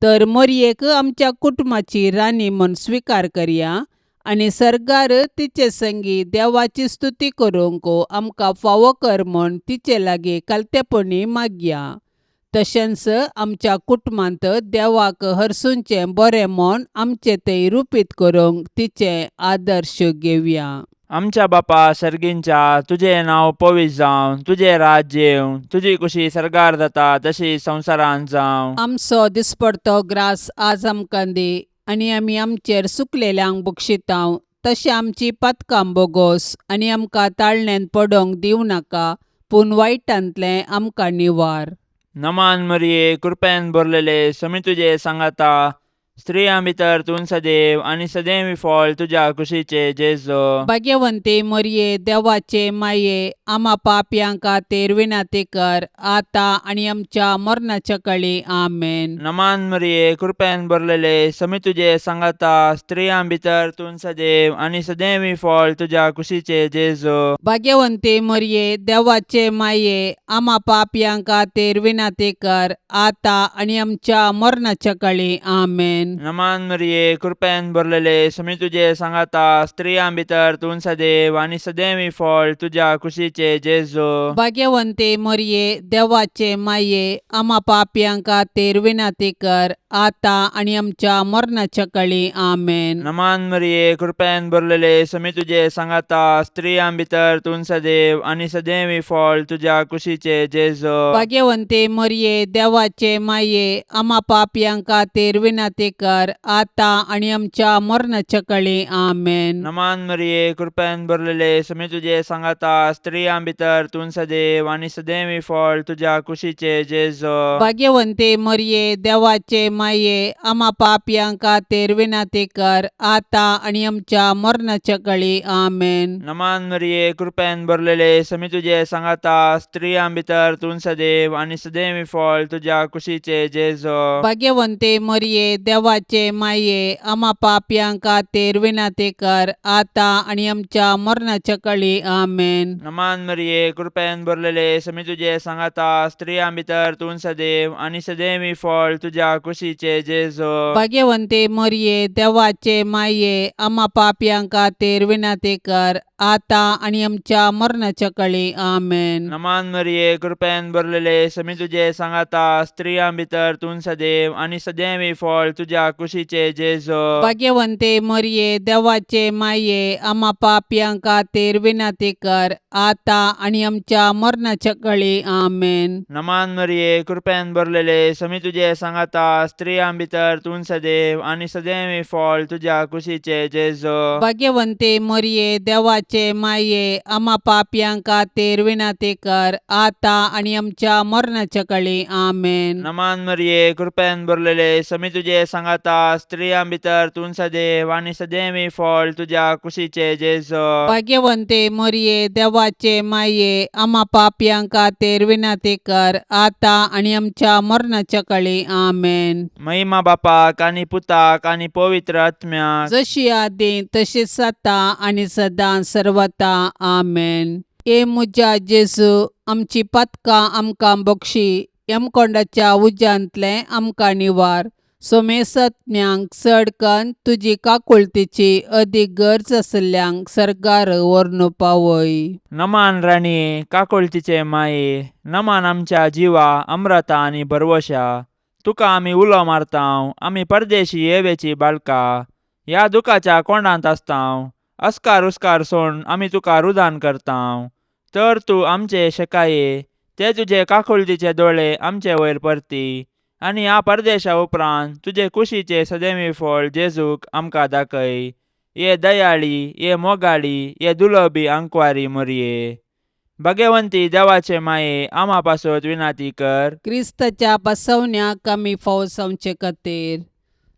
तर मोरयेक आमच्या कुटुंबाची राणी म्हूण स्विकार करया आनी सर्गार तिचे संगी देवाची स्तुती करूंक आमकां फावो कर म्हूण तिचे लागीं कालतेपणी मागया. तशेंच आमच्या कुटुंबांत देवाक हरसूंचें बरें म्हूण आमचें तें रुपीत करूंक तिचें आदर्श घेवया. आमच्या बापा सर्गींच्या, तुजें नांव पवित्र जावं, तुजें राज्य येवं, तुजी कुशी सर्गार जाता तशी संवसारांत जावं. आमचो दिसपडतो ग्रास आज आमकां दी आनी आमी आमचेर सुकलेल्यांक बक्षितांव तशें आमची पातकां बोगोस आनी आमकां ताळण्यांत पडोवंक दिवं नाका, पूण वायटांतलें आमकां निवार. नमान मरिये, कृपेन भरलेले, समी तुजे सांगाता, स्त्रियां भितर तूं सदैव आनी सदैव फळ तुज्या कुशीचे जेजो. भाग्यवंती मोरये, देवाचे माये, आमा पापयां खातीर विनंती कर, आतां आनी आमच्या मरणाच्या कळी. आमेन. नमान मरिये, कृपेन भरलेले, समी तुजे सांगाता, स्त्रियां भितर तूं सदैव आनी सदैव फळ तुज्या कुशीचे जेजो. भाग्यवंती मोरये, देवाचे माये, आमा पापयां खातीर विनंती कर, आतां आनी आमच्या मरणाच्या कळी. आमेन. नमान मरिये, कृपेन भरलेले, समी तुजे सांगाता, स्त्रियां भितर तूं सदैव आनी सदैव फळ तुज्या कुशीचे जेजो. भाग्यवंती मोरये, देवाचे माये, आमा पापयां खातीर विनंती कर, आतां आनी आमच्या मरणाच्या कळी. आमेन. नमान मरिये, कृपेन भरलेले, समी तुजे सांगाता, स्त्रियां भितर तूं सदैव आनी सदैव फळ तुज्या कुशीचे जेजो. भाग्यवंती मोरये, देवाचे माये, आमा पापयां खातीर विनंती कर, आतां आनी आमच्या मरणाच्या कळी. आमेन. नमान मरिये, कृपेन भरलेले, समी तुजे सांगाता, स्त्रियां भितर तूं सदैव आनी सदैव फळ तुज्या कुशीचे जेजो. भाग्यवंती मोरये, देवाचे माये, आमा पापयां खातीर विनंती कर, आतां आनी आमच्या मरणाच्या कळी. आमेन. नमान मरिये, कृपेन भरलेले, समी तुजे सांगाता, स्त्रियां भितर तूं सदैव आनी सदैव फळ तुज्या कुशीचे जेजो. भाग्यवंती मोरये, देवाचे माये, आमा पापयां खातीर विनंती कर, आतां आनी आमच्या मरणाच्या कळी. आमेन. नमान मरिये, कृपेन भरलेले, समी तुजे सांगाता, स्त्रियां भितर तूं सदैव आनी सदैव फळ तुज्या कुशीचे जेजो. भाग्यवंती मोरये, देवाचे माये, आमा पापयां खातीर विनंती कर, आतां आनी आमच्या मरणाच्या कळी. आमेन. नमान मरिये, कृपेन भरलेले, समी तुजे सांगाता, स्त्रियां भितर तूं सदैव आनी सदैवी फळ तुज्या कुशीचे जेजो. भाग्यवंते मरिये, देवाचे माये, आमा पापयां खातीर विनंती कर, आतां आनी आमच्या मरणाच्या कळी. आमेन. नमान मरिये, कृपेन भरलेले, समी तुजे सांगाता, स्त्रियां भितर तूं सदैव आनी सदैवी फळ तुज्या कुशीचे जेजो. भाग्यवंते मरिये, देवाचे माये, आमा पापयां खातीर विनंती कर, आतां आनी आमच्या मरणाच्या कळी. आमेन. नमान मरिये, कृपेन भरलेले, समी तुजे सांगाता, स्त्रियां भितर तूं सदैव आनी सदैवी फळ तुज्या कुशीचे जेजो. भाग्यवंते मरिये, देवाचे माये, आमा पापयां खातीर विनंती कर, आतां आनी आमच्या मरणाच्या कळी. आमेन. महिमा बापाक आनी पुताक आनी पवित्र आत्म्याक. जशी आदी तशीच आतां आनी सदां सर्वता. आमेन. ए म्हज्या जेजू, आमची पातकां आमकां बक्षी, यमकोंडाच्या उज्यांतलें आमकां निवार, सोमेसज्ञांक चड कन्न तुजी काकुळतीची अदीक गरज आशिल्ल्यांक सर्गार व्हरून पावय. नमान राणये, काकुळतीचे माये, नमान आमच्या जिवा अम्रता आनी भरवशा, तुका आमी उलो मारतांव, आमी परदेशी येवेची बाळका, ह्या दुखाच्या कोंडांत आसतांव, अस्कार उस्कार सोड आमी तुका रुदान करतांव, तर तूं आमचे शेकाये ते तुजे काकुळतीचे दोळे आमचे वयर परती आनी ह्या परदेशा उपरांत तुजे कुशीचे सदैवी फळ जेजूक आमकां दाखय. ये दयाळी, ये मोगाळी, ये दुलबी आंकवारी मोरये, भगवंती देवाचे माये, आमा पासत विनाती कर. क्रिस्ताच्या बसवण्याक आमी फावो जावचे खातीर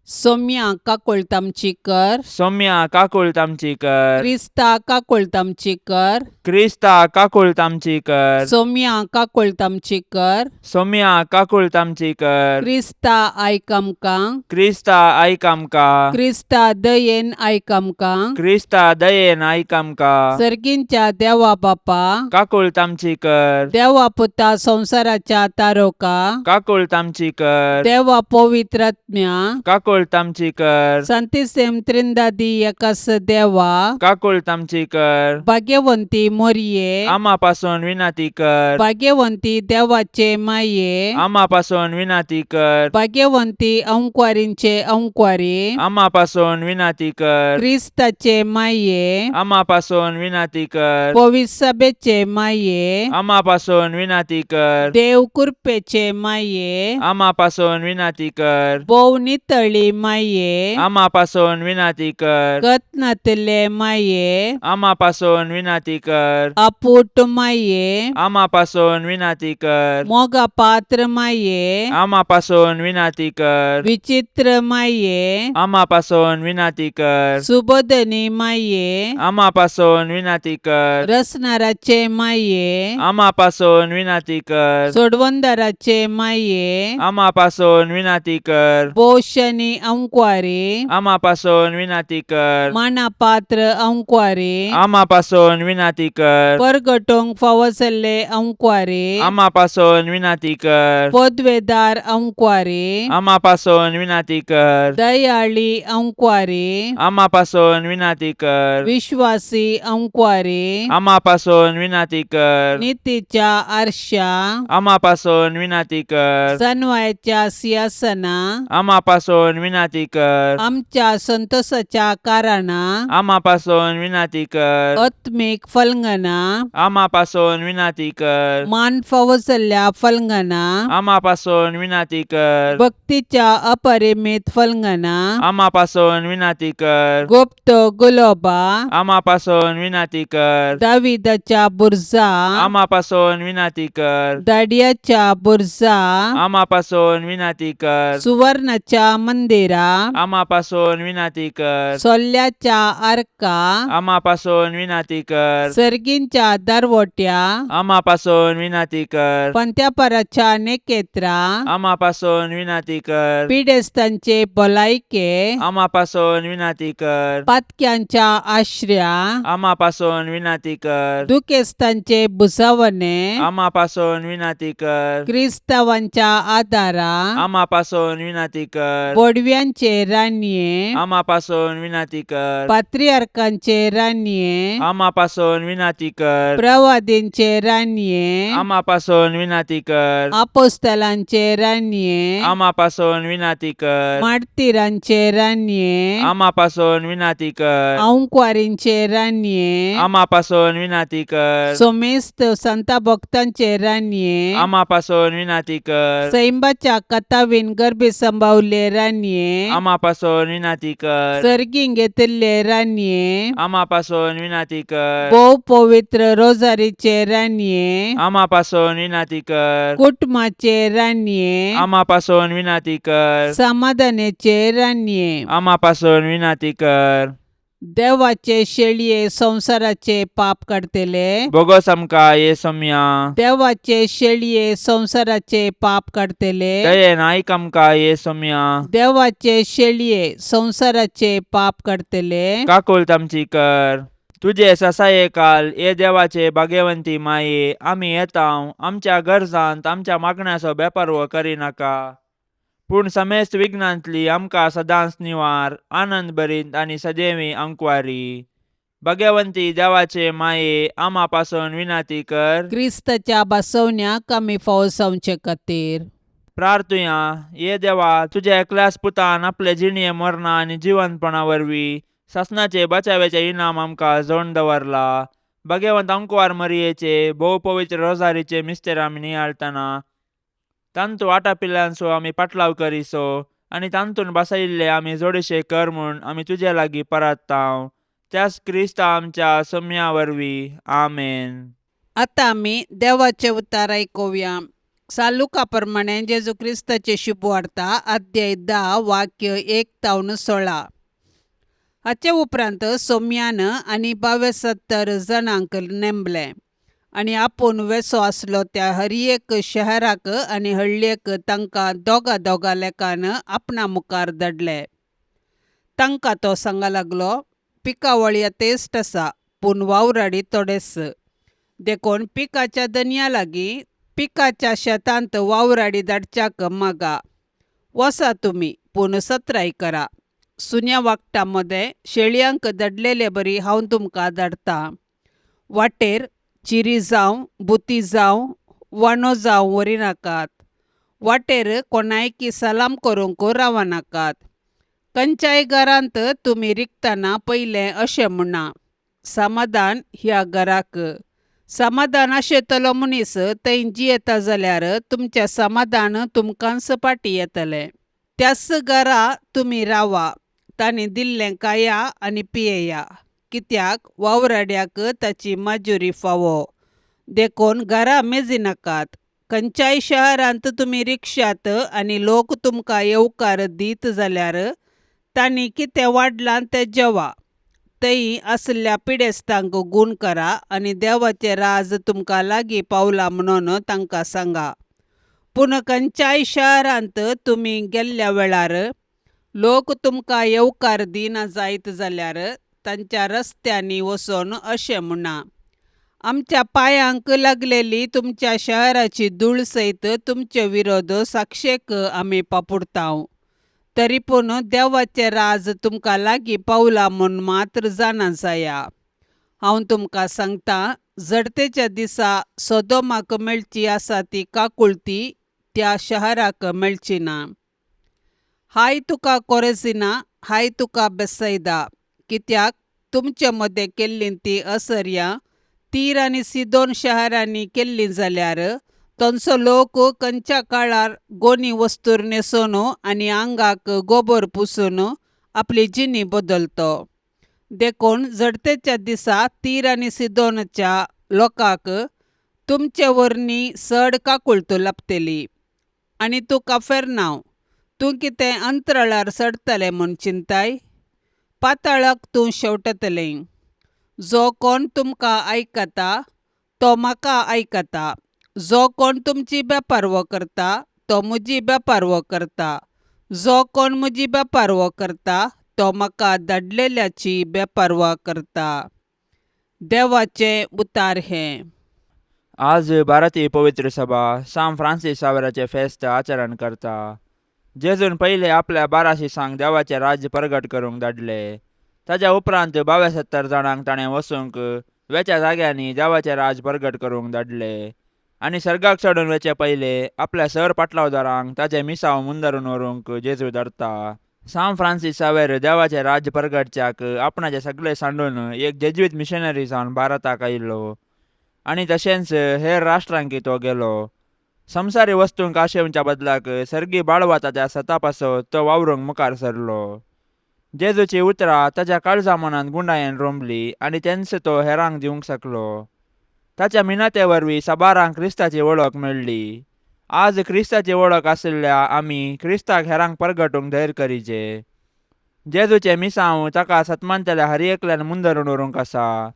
सोम्या काकुळट आमची कर. सौम्या काकुळट आमची कर. क्रिस्ता काकुळट आमची कर. क्रिस्ता काकुळट आमची कर. सोम्या काकुळट आमची कर. सौम्या काकुळट आमची कर. क्रिस्ता आयक आमकां. क्रिस्ता आयक आमकां. क्रिस्ता दयेन आयक आमकां. क्रिस्ता दयेन आयक आमकां. सर्गींच्या देवा बापा, काकुळट आमची कर. देवा पुता संवसाराच्या तारोका, काकुळट आमची कर. देवा पवित्रात्म्या, काकुळट आमची कर. संतिसेम त्रिंदादी एकास देवा, काकुळट आमची कर. भाग्यवंती मोरये, आमा पासून विनंती कर. भाग्यवंती देवाचे माये, आमा पासून विनंती कर. भाग्यवंती अंकवारींचे अंकवारी, आमा पासून विनंती कर. क्रिस्ताचे माये, आमा पासून विनंती कर. पविसभेचे माये, आमा पासून विनंती कर. देव कृपेचे माये, आमा पासून विनंती कर. भोव नितळी माये, आमा पासून विनंती कर. कत्नातले माये, आमा पासून विनंती कर. अपूट माये, आमा पासून विनंती कर. मोगा पात्र माये, आमा पासून विनंती कर. विचित्र माये, आमा पासून विनंती कर. सुबोधनी माये, आमा पासून विनंती कर. रसनाराचे माये, आमा पासून विनंती कर. सोडवंदाराचे माये, आमा पासून विनंती कर. पोशणी अंकवारी, आमा पासून विनंती कर. मानापात्र अंकवारी, आमा पासून विनंती कर. परगटोंक फावो जाल्ले अंकवारी, आमा पासून विनंती कर. पदवेदार अंकवारी, आमा पासून विनंती कर. दयाळी अंकवारी, आमा पासून विनंती कर. विश्वासी अंकवारी, आमा पासून विनंती कर. नितीच्या आरशा, आमा पासून विनंती कर. सनवायाच्या सिंहासना, आमा पासून विनंती कर. आमच्या संतोषाच्या कारणा, आमा पासून विनंती कर. आत्मीक फलंगना, आमा पासून विनंती कर. मान फावो जाल्ल्या फलंगना, आमा पासून विनंती कर. भक्तीच्या अपरिमित फलंगना, आमा पासून विनंती कर. गुप्त गुलोबा, आमा पासून विनंती कर. दाविदाच्या बुर्जा, आमा पासून विनंती कर. दाडियाच्या बुर्जा, आमा पासून विनंती कर. सुवर्णाच्या मंदिरा, आमा पासून विनंती कर. सोल्ल्याच्या आर्का, आमा पासून विनंती कर. सर्गींच्या दरवट्या, आमा पासून विनंती कर. पंत्यापराच्या नेकेत्रा, आमा पासून विनंती कर. पिडेस्तांचे भलायके, आमा पासून विनंती कर. पातक्यांच्या आश्र्या, आमा पासून विनंती कर. दुखेस्तांचे भुजावणे, आमा पासून विनंती कर. क्रिस्तावांच्या आदारा, आमा पासून विनंती कर. बोडव्या बडव्यांचे रानये, आमा पासून विनाती कर. पात्रियार्कांचे रानये, आमा पासून विनाती कर. प्रवादींचे रानये, आमा पासून विनाती कर. आपोस्तलांचे रानये, आमा पासून विनाती कर. मार्तीरांचे रानये, आमा पासून विनाती कर. आंकवारींचे रानये, आमा पासून विनाती कर. सोमेस्त संता भक्तांचे रानये, आमा पासून विनाती कर. सैंबाच्या कथावीन गर्भी संभावले रानये, आमा पासून विनाती कर. सर्गीं घेतिल्ले रानये, आमा पासून विनाती कर. भोव पवित्र रोजारीचे रानये, आमा पासून विनाती कर. कुटुंबाचे रानये, आमा पासून विनाती कर. समाधानाचे रानये, आमा पासून विनाती कर. देवाचे शेळये संवसाराचे पाप काडतले, बोगोस आमकां ये सोम्या. देवाचे शेळये संवसाराचे पाप काडतले, दयेन आयक आमकां ये सोम्या. देवाचे शेळये संवसाराचे पाप काडतले, काकुळट आमची कर. तुजे ससाये काल ये देवाचे भाग्यवंती माये, आमी येता आमच्या गरजांत आमच्या मागण्याचो बेपारवो करिनाका, पूण समेस्त विघ्नांतली आमकां सदांच निवार, आनंद भरीत आनी सदैवी अंकवारी. भाग्यवंती देवाचे माये, आमा पासून विनाती कर. क्रिस्ताच्या बसवण्याक आमी फावो जावचे खातीर. प्रार्थुया. ये देवा, तुज्या एकल्याच पुतान आपले जिणये मरणा आनी जिवंतपणा वरवीं सासणाचे बचाव्याचे इनाम आमकां जोडून दवरला. भाग्यवंत अंकवार मरियेचे भोव पवित्र रोजारीचे मिस्तेर आमी नियाळटना तांतू आटापिल्ल्यांचो आमी पाटलाव करिसो आनी तांतून बसयिल्ले आमी जोडीशे कर म्हूण आमी तुजे लागीं परात्तांव, त्याच क्रिस्ता आमच्या सोम्या वरवीं. आमेन. आतां आमी देवाचे उतार आयकुया. सालुका प्रमाणे जेजू क्रिस्ताचे शुभवार्ता, अध्याय 10, वाक्य 1 तावन 16. हाचे उपरांत सोम्यान आनी 72 जाणांक नेमले आनी आपूण वेसो आसलो त्या हर एक शहराक आनी हळ्ळेक तांकां दोगा दोगा लेखान आपणा मुखार धाडले. तांकां तो सांगा लागलो, पिकावळ तेस्ट आसा पूण वावराडी थोडेच, देखून पिकाच्या दनया लागीं पिकाच्या शेतांत वावराडी धाडच्याक मागा. वसा तुमी, पूण सत्राय करा. सुन्या वागटा मदें शेळयांक धाडलेले बरी हांव तुमकां धाडटा. वाटेर चिरी जावं, बुती जावं, वाणो जावं व्हरिनाकात. वाटेर कोणायकी सलाम करूंक रावनाकात. खंयच्याय घरांत तुमी रिगतना पयलें अशें म्हणा, समाधान ह्या घराक. समाधान आशेतलो मनीस थंय जियेता जाल्यार तुमचें समाधान तुमकांच फाटीं येतलें. त्याच घरा तुमी रावा, तांणी दिल्लें खाया आनी पियेया, कित्याक वावराड्याक ताची मजुरी फावो. देखून घरा मेजिनाकात. खंयच्याय शहरांत तुमी रिक्षात आनी लोक तुमकां येवकार दीत जाल्यार तांणी कितें वाडलां तें जेवा. थंय आशिल्ल्या पिडेस्तांक गूण करा आनी देवाचें राज तुमकां लागीं पावलां म्हणून तांकां सांगा. पूण खंयच्याय शहरांत तुमी गेल्ल्या वेळार लोक तुमकां येवकार दिना जायत जाल्यार तांच्या रस्त्यांनी वचून अशें म्हणा, आमच्या पांयांक लागलेली तुमच्या शहराची धूळ सयत तुमचे विरोध साक्षेक आमी पापुडतांव, तरी पूण देवाचें राज तुमकां लागीं पावलां म्हूण मात्र जाणा जाया. हांव तुमकां सांगता, जडतेच्या दिसा सोदोमाक मेळची आसा ती काकुळती त्या शहराक मेळची ना. हाय तुका कोरेजिना, हाय तुका बेसैदा, कित्याक तुमचे मदें केल्लीं तीं असर्यां तीर आनी सिदोन शहरांनी केल्लीं जाल्यार थंयचो लोक खंयच्या काळार गोनी वस्तूर न्हेसून आनी आंगाक गोबर पुसून आपली जिणी बदलतो. देखून जडतेच्या दिसा तीर आनी सिदोनच्या लोकांक तुमचे वरवीं चड काकुळटो लाबतली. आनी तूं काफेरनांव, तूं कितें अंतराळार चडटलें म्हूण चिंताय? पाताळाक तूं शेंवटतलें. जो कोण तुमकां आयकता तो म्हाका आयकता, जो कोण तुमची बेपारवो करता तो म्हजी बेपारवो करता, जो कोण म्हजी बेपारवो करता तो म्हाका धाडलेल्याची बेपारवा करता. देवाचें उतार हें. आज भारतीय पवित्र सभा सांत फ्रांसीस सावराचें फेस्त आचरण करता. जेजून पयले आपल्या 12 शिसांक देवाचें राज्य परगट करूंक धाडले. ताज्या उपरांत 72 जाणांक ताणें वचूंक वेच्या जाग्यांनी देवाचें राज परगट करूंक धाडले. आनी सर्गाक चडून वेचे पयले आपल्या सर पाटलावदारांक ताचें मिसांव मुंदरून व्हरूंक जेजू धाडता. सांत फ्रांसीस सावेर देवाचें राज्य परगटच्याक आपणाचें सगळें सांडून एक जेज्वीत मिशनरी जावन भारताक आयिल्लो आनी तशेंच हेर राष्ट्रांकी तो गेलो. संवसारी वस्तूंक आशेवच्या बदलाक सर्गी बाळवा ताच्या सता पासत तो वावरूंक मुखार सरलो. जेजूची उतरां ताच्या काळजा मनांत गुंडायेन रोंबली आनी तेंच तो हेरांक दिवंक शकलो. ताच्या मिनाते वरवीं साबारांक क्रिस्ताची वळख मेळ्ळी. आज क्रिस्ताची वळख आशिल्ल्या आमी क्रिस्ताक हेरांक परगटूंक धैर्य करीचे. जेजूचें मिसांव ताका सतमानतल्या हर एकल्यान मुंदरून व्हरूंक आसा.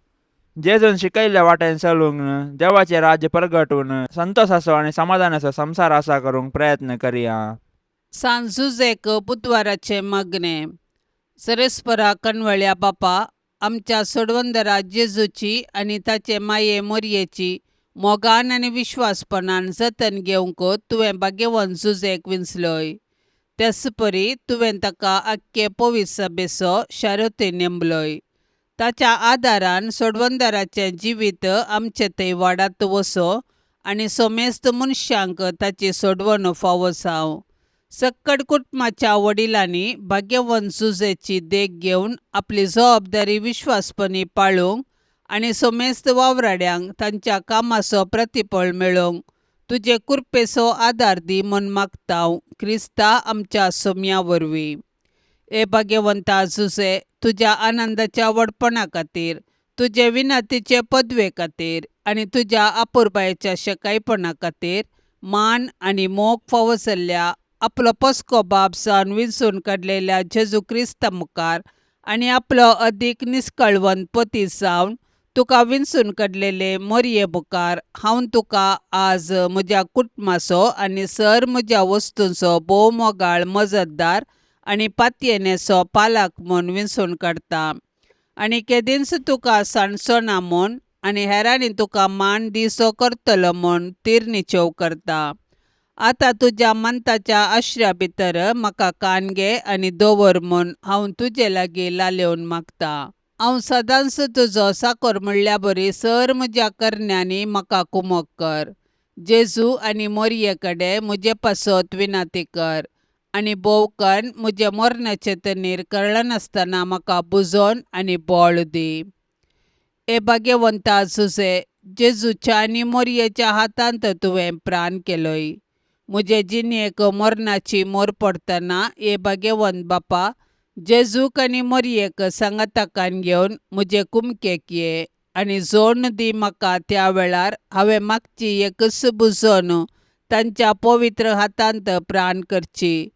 जेजून शिकयल्ल्या वाटेन चलूंक देवाचें राज्य परगटून संतोसाचो आनी समाधानाचो संवसार आसा करूंक प्रयत्न करया. सांत जुजेक बुधवाराचें मागणें. सरेस्परा कणवळ्या बापा, आमच्या सोडवंदरा जेजूची आनी ताचे माये मोरयेची मोगान आनी विश्वासपणान जतन घेवंक तुवें भाग्यवंत जुजेक विंचलोय. तेच परी तुवें ताका आख्खे पवित्र सभेचो शारती नेमलोय. ताच्या आदारान सोडवंदराचें जिवीत आमचे थंय वाडात वचो आनी समेस्त मनशांक ताची सोडवण फावो जावं. सक्कड कुटुंबाच्या वडिलांनी भाग्यवंत जुजेची देख घेवन आपली जबाबदारी विश्वासपणी पाळूंक आनी समेस्त वावराड्यांक तांच्या कामाचो प्रतिफळ मेळोवंक तुजे कृपेचो आदार दी म्हूण मागता हांव क्रिस्ता आमच्या सोम्या वरवीं. हे भाग्यवंता जुजे, तुज्या आनंदाच्या व्हडपणा खातीर, तुजे विनंतीचे पदवे खातीर आनी तुज्या अपुरबायेच्या शेकायपणा खातीर मान आनी मोग फावो जाल्ल्या आपलो पस्को बाप जावन विंचून काडलेल्या जेजू क्रिस्ता मुखार आनी आपलो अदीक निस्कळवंत पती जावन तुका विंचून काडलेले मोरये मुखार हांव तुका आज म्हज्या कुटुंबाचो आनी सर म्हज्या वस्तूंचो भोव मोगाळ मजतदार आनी पातयेनेचो पालक म्हूण विंचून काडटा आनी केदींच तुका सांडचो ना म्हूण आनी हेरांनी तुका मान दिसो करतलो म्हूण तिरनिचेव करता. आतां तुज्या मंताच्या आश्र्या भितर म्हाका कान घे आनी दवर म्हूण हांव तुजे लागीं लालेवन मागता. हांव सदांच तुजो साकोर म्हणल्या बरी सर म्हज्या करण्यांनी म्हाका कुमक कर. जेजू आनी मोरये कडेन म्हजे पासत विनंती कर आनी भोवकन म्हजे मरणाचे तनीर कळनासतना म्हाका बुजोवन आनी बळ दी. हे भाग्यवंता जुजे, जेजूच्या आनी मोरयेच्या हातांत तुवें प्राण केलोय. म्हजे जिणेक मरणाची मोर पडटना हे भाग्यवंत बापा, जेजूक आनी मोरयेक सांगाताकान घेवन म्हजे कुमकेक ये आनी जोडून दी म्हाका त्या वेळार हांवें मागची एकच बुजोवन तांच्या पवित्र हातांत प्राण करची.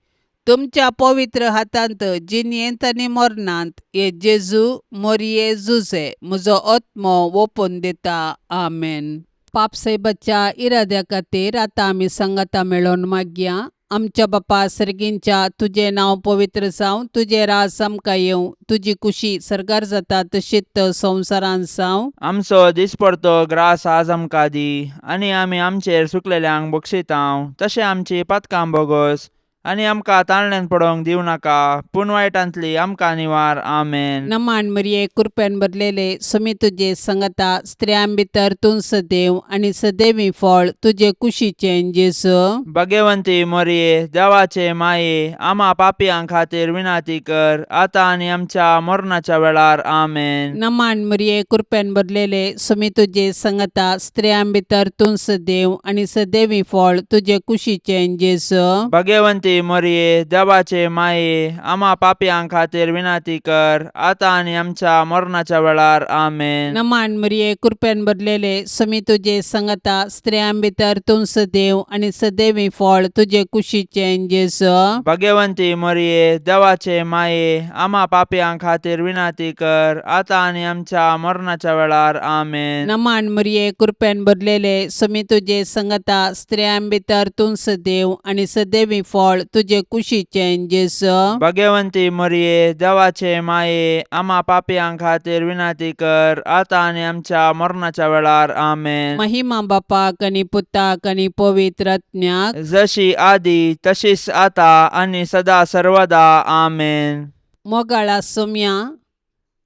तुमच्या पवित्र हातांत जिणेंत आनी मरणांत हे जेजू मोरये जुजे म्हजो आत्मो ओपून दिता. आमेन. पापसायबाच्या इराद्या खातीर आतां आमी सांगाता मेळोवन मागया. आमच्या बापा सर्गींच्या, तुजें नांव पवित्र जावं, तुजें राज आमकां येवं, तुजी कुशी सर्गार जाता तशीच संवसारांत जावं. आमचो दिसपडतो ग्रास आज आमकां दी आनी आमी आमचेर सुकलेल्यांक बक्षितांव तशें आमची पातकां बोगोस आनी आमकां ताळण्यान पडोवंक दिवं नाका पूण वायटांतली आमकां निवार. आमेन. नमान मरिये, कृपेन भरलेले, सुमी तुजे संगता, स्त्रियां भितर तूं सदैव आनी सदैवी फळ तुजे कुशीचें जेजू. भाग्यवंती मोरये, देवाचे माये, आमा पापयां खातीर विनंती कर आतां आनी आमच्या मरणाच्या वेळार. आमेन. नमान मरिये, कृपेन भरलेले, सुमी तुजे संगता, स्त्रियां भितर तूं सदैव आनी सदैवी फळ तुजे कुशीचें जेजू. भाग्यवंती मोरये, देवाचे माये, आमा पापयां खातीर विनंती कर आतां आनी आमच्या मरणाच्या वेळार. आमेन. नमान मरिये, कृपेन भरलेले, सुमी तुजे संगता, स्त्रियां भितर तूं सदैव आनी सदैवी फळ तुजे कुशीचें जेजू. भाग्यवंती मोरये, देवाचे माये, आमा पापयां खातीर विनंती कर आतां आनी आमच्या मरणाच्या वेळार. आमेन. नमान मरिये, कृपेन भरलेले, सुमी तुजे संगता, स्त्रियां भितर तूं सदैव आनी सदैवी फळ फळ तुजे कुशीचें जेजू. भगवंती मरिये, देवाचे माये, आमा पापयां खातीर विनंती कर, आतां आनी आमच्या मरणाच्या वेळार. आमेन. महिमा बापाक आनी पुताक आनी पवित्र आत्म्याक. जशी आदी तशीच आता आनी सदा सर्वदा. आमेन. मोगाळा सोम्या,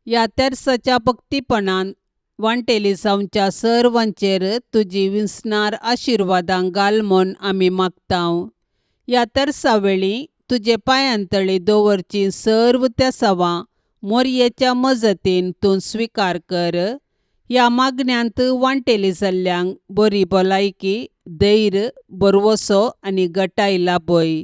ह्या तेर्साच्या भक्तीपणान वांटेली जावच्या सर्वांचेर तुजी विसणार आशिर्वादां घाल म्हूण आमी मागतांव. ह्या तेर्सा वेळी तुजे पांयांतळी दवरची सर्व तेसावां मोरयेच्या मजतीन तूं स्विकार कर. ह्या मागण्यांत वांटेली जाल्ल्यांक बरी भलायकी, धैर्य, भरवसो आनी गटाय लाभय.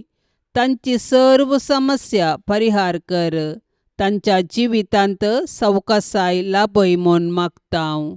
तांची सर्व समस्या परिहार कर. तांच्या जिवितांत सवकासाय लाभय म्हूण मागतांव.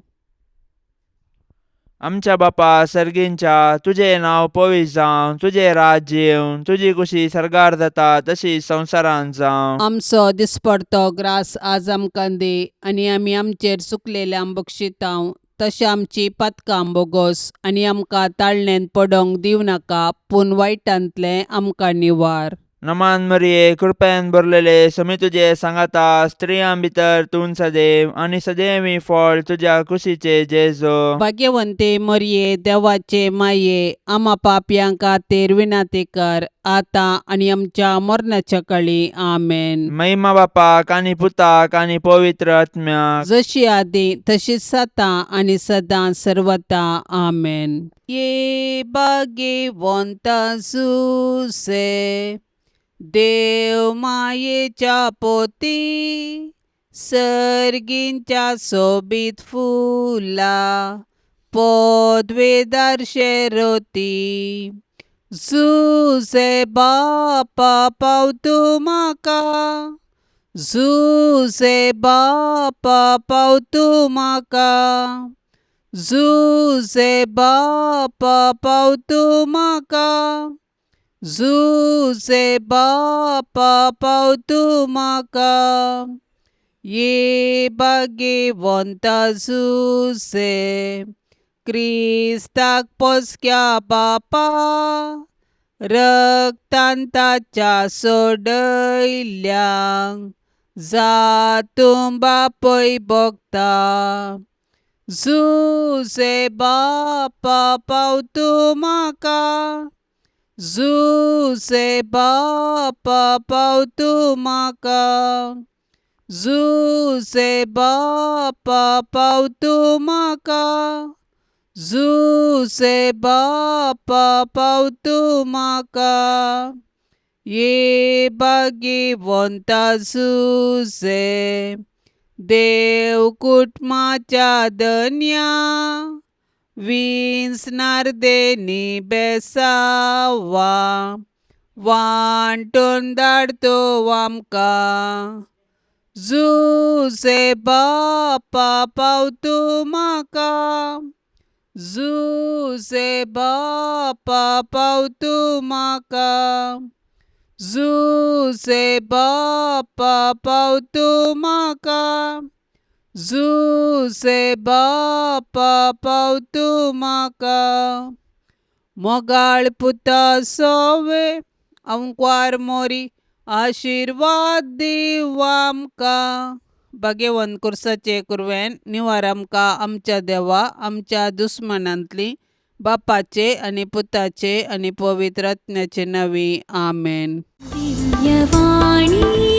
आमच्या बापा सर्गींच्या, तुजें नांव पवित्र जावं, तुजें राज्य येवं, तुजी कुशी सर्गार जाता तशी संवसारांत जावं. आमचो दिसपडतो ग्रास आज आमकां दी आनी आमी आमचेर चुकलेल्यांक बक्षितांव तशें आमची पातकां बोगोस आनी आमकां ताळणेंत पडोंक दिवं नाका, पूण वायटांतलें आमकां निवार. नमान मरिये, कृपेन भरलेले, समी तुजे सांगाता, स्त्रियां भितर तूं सदैव आनी सदैवी फळ तुज्या कुशीचे जेजो. भाग्यवंते मरये, देवाचे माये, आमा पापयां खातीर विनंती कर, आतां आनी आमच्या मरणाच्या काळी. आमेन. महिमा बापाक आनी पुताक आनी पवित्र आत्म्याक. जशी आदी तशीच आतां आनी सदां सर्वता. आमेन. ये भाग्यवंता जुसे, देव मायेच्या पोती, सर्गींच्या सोबीत फुला पदवेदार शेरोती. जुसे बापा पावतू म्हाका, जुसे बापा पावतू म्हाका, जुसे बापा पावतू म्हाका, जुसे बापा पावतू म्हाका. ये भाग्यवंता जुसे, क्रिस्ताक पोसक्या बापा, रक्तान ताच्या सोडयल्ल्यांक जातूं बापय भोगता. जुसे बापा पावतू म्हाका, जुसे बापा पावतू म्हाका, जुसे बापा पावतू म्हाका, जुसे बापा पावतू म्हाका. ये भाग्यवंता जुसे, देव कुटुंबाच्या धन्या, विंचणार देनी बेसावा वांटून धाडतो आमकां. जुसे बापा पावतू म्हाका, जुसे बापा पावतू म्हाका, जुसे बापा पावतू म्हाका, जुसे बापा पावतू म्हाका. मोगाळ पुता सोवे अंकवार मोरी, आशिर्वाद दिव आमकां. भाग्यवंत कुर्साचे कुरवेन निवार आमकां आमच्या देवा आमच्या दुस्मनांतली, बापाचे आनी पुताचे आनी पवित्र आत्म्याचे नांवी. आमेन. दिव्यवाणी.